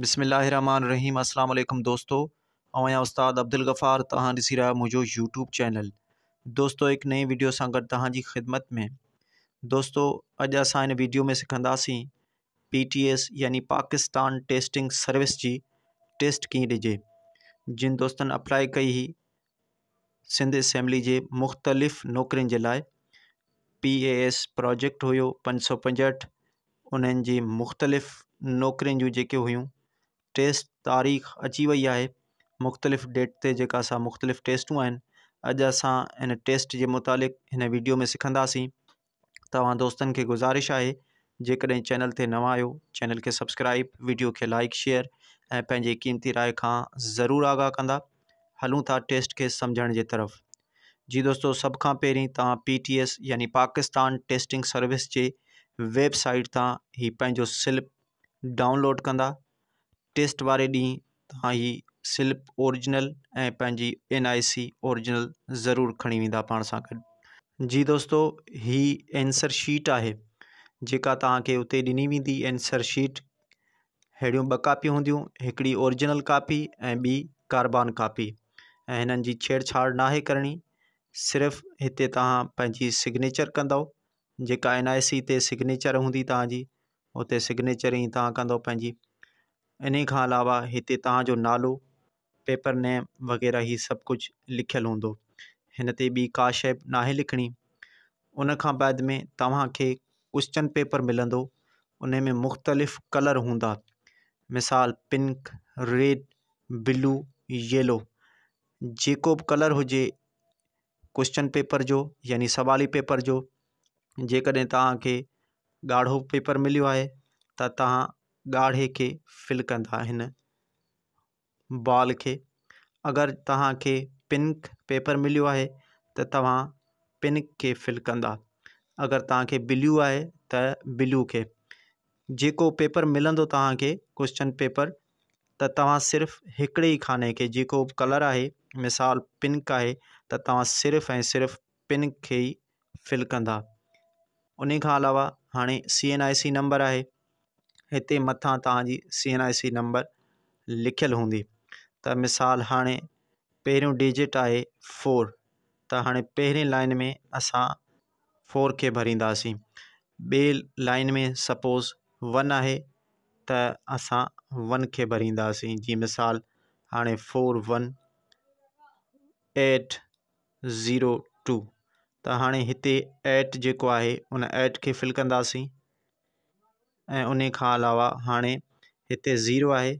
بسم الله الرحمن الرحيم السلام عليڪم دوستو آئون آهيان استاد عبدالغفار توهان ڏسي رهيا آهيو منهنجو يوٽيوب چينل دوستو هڪ نئين ويڊيو سان گڏ توهان جي خدمت ۾ دوستو اڄ اسان هن ويڊيو ۾ سکنداسين پي ٽي ايس يعني پاڪستان ٽيسٽنگ سروس جي ٽيسٽ ڪيئن ڏجي جن دوستن اپلائي ڪئي هئي سنڌ اسيمبلي جي مختلف نوڪرين جي لاء پي اي ايس پروجيڪٽ هيو 565 انهن جي مختلف نوڪرين جون جيڪي هيون ٽيسٽ تاريخ اچي وئي آهي مختلف ڊيٽ تي جيڪا سا مختلف ٽيسٽون آهن اڄ اسان ان ٽيسٽ جي متعلق هن ويڊيو ۾ سکنداسين توهان دوستن کي گذارش آهي جيڪڏهن چينل تي نوان آهيو چينل کي سبسڪرائب ويڊيو کي لائڪ شيئر ۽ پنهنجي قيمتي راء کان ضرور آگاهه ڪندا هلون ٿا ٽيسٽ کي سمجهڻ جي طرف جي دوستو سڀ کان پهرين توهان پي ٽي ايس يعني پاڪستان ٽيسٽنگ سروس جي ويب سائيٽ تان هي پنهنجو سلپ ڊائونلوڊ ڪندا ٽيسٽ واري ڏينهن توهان هي سلپ اوريجنل ۽ پنهنجي اين آء سي اوريجنل ضرور کڻي ويندا پاڻ سان گڏ جي دوستو هي اينسر شيٽ آهي جيڪا توهان کي اتي ڏني ويندي اينسر شيٽ ههڙيون ٻه ڪاپيون هونديون هڪڙي اوريجنل ڪاپي ۽ ٻي ڪاربان ڪاپي ۽ هنن جي ڇيڙ ڇاڙ ناهي ڪرڻي صرف هتي توهان پنهنجي سگنيچر ڪندؤ جيڪا اين آء سي تي سگنيچر هوندي توهان جي اتي سگنيچر ئي توهان ڪندؤ پنهنجي انهي کان علاوه هتي توهان جو نالو پيپر نيم وغيره هي سڀ ڪجهه لکيل هوندو هن تي ٻي ڪا شيء ناهي لکڻي ان کان بعد ۾ توهان کي ڪوشچن پيپر ملندو ان ۾ مختلف ڪلر هوندا مثال پنڪ ريڊ بلو يلو جيڪو به ڪلر هجي ڪوشچن پيپر جو يعني سوالي پيپر جو جيڪڏهن توهان کي ڳاڙهو پيپر مليو آهي ته توهان ڳاڙهي کي فل ڪندا هن بال کي اگر توهان کي پنڪ پيپر مليو آهي ته توهان پنڪ کي فل ڪندا اگر توهان کي بليو آهي ته بليو کي جيڪو پيپر ملندو توهان کي ڪوشچن پيپر ته توهان صرف هڪڙي ئي خاني کي جيڪو به ڪلر آهي مثال پنڪ آهي ته توهان صرف ۽ صرف پنڪ کي ئي فل ڪندا ان کان علاوه هاڻي C N I C number آهي هتي مٿان توهان جي C N I C number لکيل هوندي ته مثال هاڻي پهريون ڊجٽ آهي فور ته هاڻي پهرين لائن ۾ اسان فور کي ڀرينداسين ٻي لائن ۾ سپوز ون آهي ته اسان ون کي ڀرينداسين جي مثال هاڻي 4 1 8 0 2 ته هاڻي هتي ايٽ جيڪو آهي ان ايٽ کي فل ڪنداسين ۽ انهي کان علاوه هاڻي هتي زيرو آهي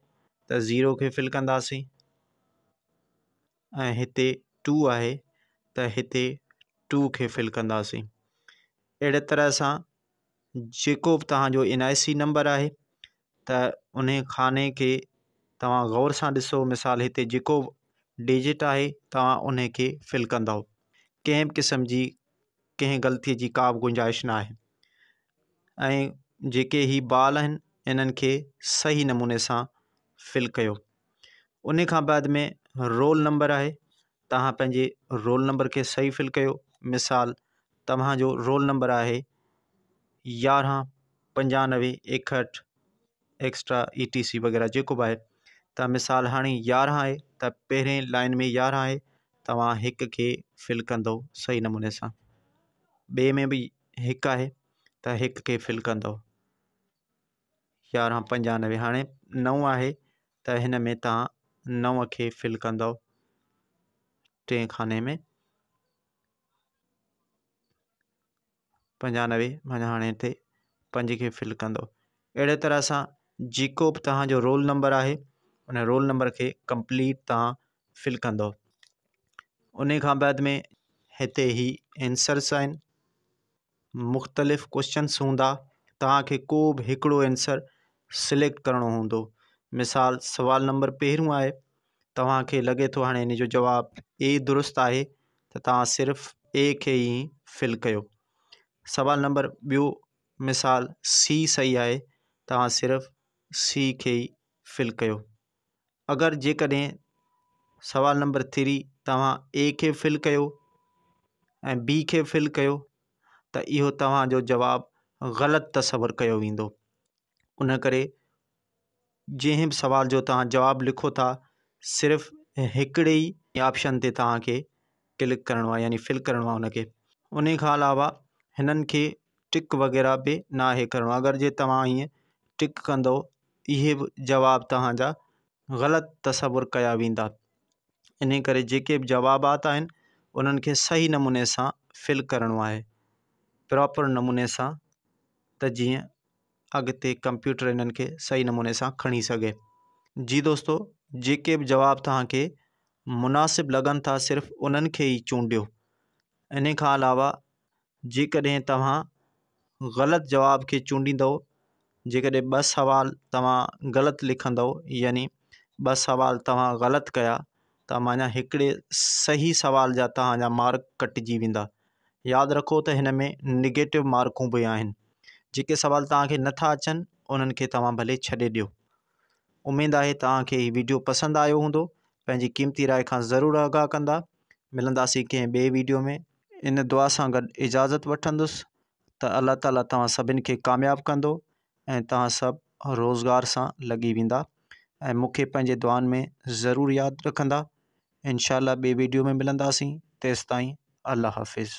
ته زيرو کي فل ڪنداسين ۽ هتي ٽو آهي ته هتي ٽو کي فل ڪنداسين اهڙي طرح سان جيڪو به توهان جو اين آء سي نمبر آهي ته انهي خاني کي توهان غور سان ڏسو مثال هتي جيڪو ڊجٽ آهي توهان انهي کي فل ڪندؤ ڪنهن به قسم جي ڪنهن غلطي جي ڪا به گنجائش نه آهي ۽ جيڪي هي بال آهن انهن کي صحيح نموني سان فل ڪيو ان کان بعد ۾ رول نمبر آهي توهان پنهنجي رول نمبر کي صحيح فل ڪيو مثال توهان جو رول نمبر آهي 11 95 61 ايڪسٽرا اي ٽي سي وغيره جيڪو به آهي ته مثال هاڻي 11 آهي ته پهرين لائن ۾ 11 آهي توهان هڪ کي فل ڪندو صحيح نموني سان ٻئي ۾ به هڪ آهي ته هڪ کي فل ڪندو 11 95 هاڻي 9 آهي ته هن ۾ توهان 9 کي فل ڪندو ٽئين خاني ۾ 95 معنيٰ هاڻي هتي پنج کي فل ڪندو اهڙي طرح سان جيڪو به توهان جو رول نمبر آهي ان رول نمبر کي ڪمپليٽ توهان فل ڪندو ان کان بعد ۾ هتي هي آنسرس آهن مختلف ڪوشچنس هوندا توهان کي ڪو به هڪڙو آنسر سليڪٽ ڪرڻو هوندو مثال سوال نمبر پهريون آهي توهان کي لڳي ٿو هاڻي ان جو جواب اي درست آهي ته توهان صرف اي کي ئي فل ڪيو سوال نمبر ٻيو مثال سي صحيح آهي توهان صرف سي کي ئي فل ڪيو اگر جيڪڏهن سوال نمبر 3 توهان اي کي فل ڪيو ۽ بي کي فل ڪيو ته اهو توهان جو جواب غلط تصور ڪيو ويندو ان ڪري جنهن به سوال جو توهان جواب لکو ٿا صرف هڪڙي ئي آپشن تي توهان کي ڪلڪ ڪرڻو آهي يعني فل ڪرڻو آهي ان کي. ان کان علاوه هنن کي ٽڪ وغيره به ناهي ڪرڻو. اگر جي توهان ائين ٽڪ ڪندو اهي به جواب توهان جا غلط تصور ڪيا ويندا. ان ڪري جيڪي به جوابات آهن انهن کي صحيح نموني سان فل ڪرڻو آهي، پراپر نموني سان، ته جيئن اڳتي ڪمپيوٽر انهن کي صحيح نموني سان کڻي سگهي. جي دوستو جيڪي به جواب توهان کي مناسب لڳن ٿا صرف انهن کي ئي چونڊيو. انهي کان علاوه جيڪڏهن توهان غلط جواب کي چونڊيندؤ، جيڪڏهن ٻه سوال توهان غلط لکندؤ يعني ٻه سوال توهان غلط ڪيا ته معنيٰ هڪڙي صحيح سوال جا توهان جا مارڪ ڪٽجي ويندا. ياد رکو ته هن ۾ نگيٽو مارڪون به آهن. جيڪي سوال توهان کي نٿا اچن انهن کي توهان ڀلي ڇڏي ڏيو. اميد آهي توهان کي هي ويڊيو پسند آيو هوندو. پنهنجي قيمتي راء کان ضرور آگاهه ڪندا. ملنداسين ڪنهن ٻئي ويڊيو ۾. ان دعا سان گڏ اجازت وٺندس ته الله تعالي توهان سڀن کي ڪامياب ڪندو ۽ توهان سڀ روزگار سان لڳي ويندا ۽ مون کي پنهنجي دعائن ۾ ضرور ياد رکندا. انشاء الله ٻي ويڊيو ۾ ملنداسين، تيستائين الله حافظ.